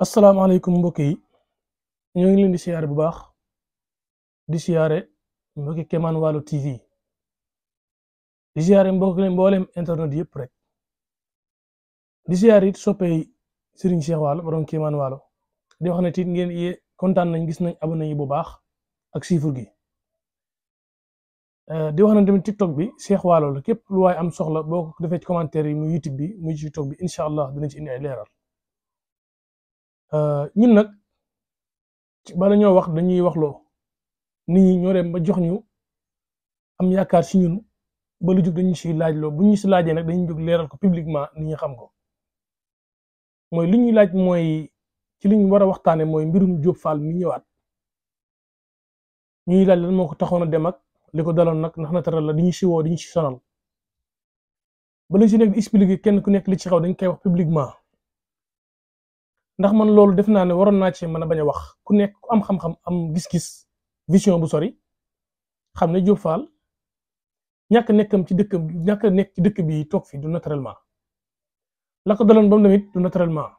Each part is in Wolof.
asalaamaaleykum mbokk yi ñoo ngi leen di siyaare bu baax di siyaare mbokki Kémane Walo TV di siyaare mboolem internet yëpp rek di siyaare it soppey Serigne Cheikh Walo borom Kémane Walo di wax ne tiit ngeen kontaan nañ gis nañ abonné yi bu baax ak chiffre gi di wax ne tamit TikTok bi Cheikh Walo la képp lu waay am soxla boo ko defee ci commentaire yi muy YouTube bi muy TikTok bi incha allah dinañ ci indi ay leeral ñun nag bala ñoo wax dañuy waxloo nit ñi ñoo dem ba jox ñu am yaakaar si ñun ba lu jug dañu si laajloo bu ñu si laajee nag dañuy jóg leeral ko publiquement nit ñi xam ko mooy li ñuy laaj mooy ci li ñu war a waxtaane mooy mbirum Diop Fall mi ñëwaat ñuy laaj lan moo ko taxoon a dem ak li ko daloon nag ndax naturel la diñu si woo diñu si sonal ba lañ si nekk di expliquer kenn ku nekk li ci xaw dañ koy wax publiquement ndax man loolu def naa ne waroon naa ci mën a bañ a wax ku nekk ku am xam-xam am gis-gis vision bu sori xam ne Diop Fall ñàkk nekkam ci dëkk ñàkk nekk ci dëkk bi toog fi du naturellement la ko daloon ba mu tamit du naturellement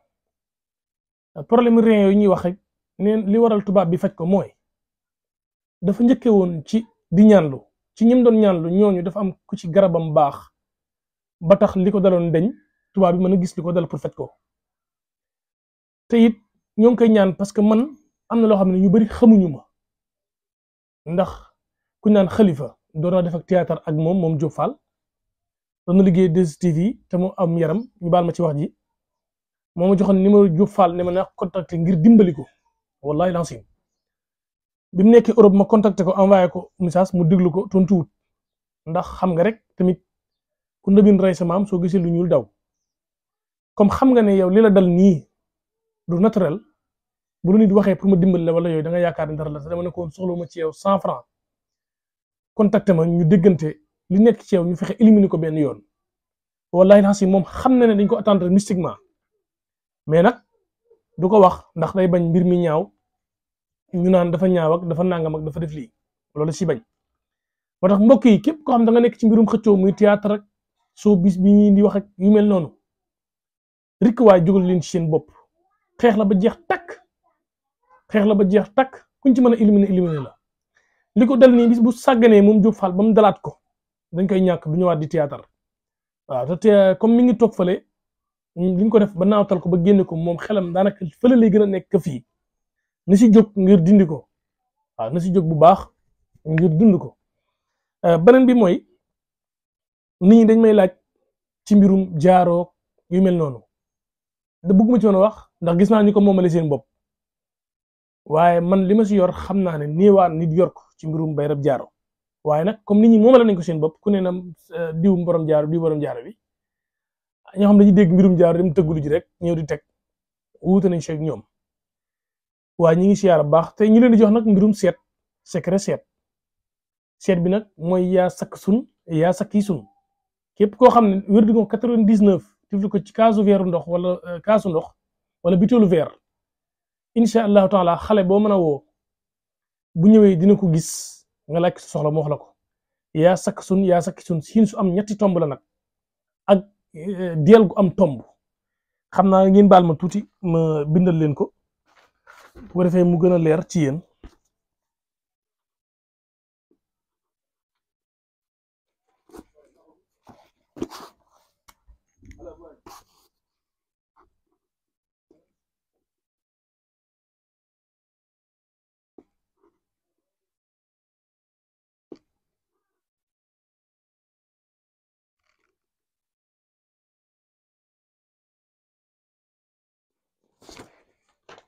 problème rien yooyu ñuy wax rek neen li waral tubaab bi faj ko mooy dafa njëkke woon ci di ñaanlu ci ñim doon ñaanlu ñooñu dafa am ku ci garabam baax ba tax li ko daloon deñ tubaab bi mën a gis li ko dal pour faj ko te it ñoo ngi koy ñaan parce que man am na loo xam ne ñu bari xamuñu ma ndax ku ñaan Khalifa doon na def ak théâtre ak moom Diop Fall doon na liggéey 2STV te mu am yaram ñu baal ma ci wax ji moo ma joxoon numéro Diop Fall ne ma naa contacté ngir dimbali ko wallahi lancim bi mu nekkee Europe ma contacté ko envoyé ko message mu déglu ko tontuwut ndax xam nga rek tamit ku ndëbin rey sa maam soo gisee lu ñuul daw comme xam nga ne yow li la dal nii du naturel bu lu nit waxee pour ma dimbali la wala yooyu da nga yaakaar ne dara la dama ne ko soxla ma ci yow 100 francs contacté ma ñu déggante li nekk ci yow ñu fexe éliminer ko benn yoon wallahi naa si moom xam na ne dañ ko attendre mystiquement mais nag du ko wax ndax day bañ mbir mi ñaaw ñu naan dafa ñaaw ak dafa nangam ak dafa def lii loolu si bañ moo tax mbokk yi képp koo xam da nga nekk ci mbirum xëccoo muy théâtre ak showbiz bi ñi di wax ak yu mel noonu rikk waay jógal leen ci seen bopp xeex la ba jeex takk kuñ ci mën a éliminer la li ko dal nii bis bu sàgganee moom Diop Fall ba mu dalaat ko dañ koy ñàkk du ñëwaat di théâtre waaw te comme mi ngi toog fële li ñu ko def ba naawtal ko ba génne ko moom xelam daanaka fële lay gën a nekk fii na si jóg ngir dindi ko waaw na si jóg bu baax ngir dund ko beneen bi mooy nit ñi dañ may laaj ci mbirum jaaroo yu mel noonu da bëgguma ci woon a wax ndax gis naa ñu ko moomale seen bopp waaye man li ma si yor xam naa ne néewaan nit yor ko ci mbirum bay rab jaaro waaye nag comme nit ñi moomale nañ ko seen bopp ku ne na diw borom jaaro bi ñoo xam dañuy dégg mbirum jaaro dem tëggulu ji rek ñëw di teg wuute nañ si ak ñoom waaye ñi ngi siyaar bu baax te ñu leen di jox nag mbirum seet secret seet bi nag mooy yaa sakk sun yaa sakki sun képp koo xam ne wér di ko 99 tifli ko ci kaasu veeru ndox wala kaasu ndox wala bitéelu veer incha allahu taala xale boo mën a woo bu ñëwee dina ko gis nga laaj soxla mu wax la ko yaa sakki sun siin su am ñetti tomb la nag ak deel gu am tomb xam naa ngeen baal ma tuuti ma bindal leen ko bu ko defee mu gën a leer ci yéen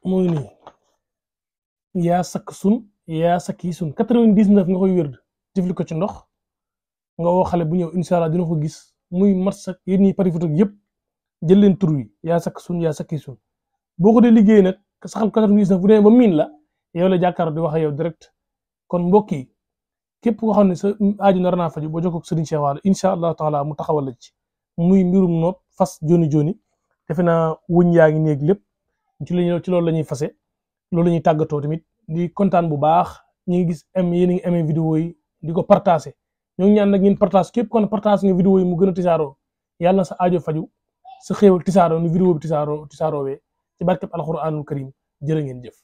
mooy nii yaa sakki sun 99 nga koy wérd tifli ko ci ndox nga woo xale bu ñëw incha allah dina ko gis muy mat sak yéen ñi pari photo yëpp jël leen tur wi yaa sakki sun boo ko dee liggéey nag saxal 99 bu demee ba miin la yow la jàkkaarloo di wax ak yow direct kon mbokk yi képp koo xam ne sa aaju nar naa faju boo jokkoo ak Serigne Cheikh Walo incha allah taala mu taxawal la ci muy mbirum nopp fas joni defe naa wëñ yaa ngi néeg lépp ci loolu la ñuy fase loolu la ñuy tàggatoo tamit di kontaan bu baax ñu ngi gis yéen a ngi amee vidéo yi di ko partagé ñoo ngi ñaan nag ngeen partage képp kon partage nga vidéo yi mu gën a tisaaroo yàlla na sa aajo faju sa xéewal tisaaroo ni vidéo bi tisaaroo wee ci barkeb alquranul karim jërë ngeen jëf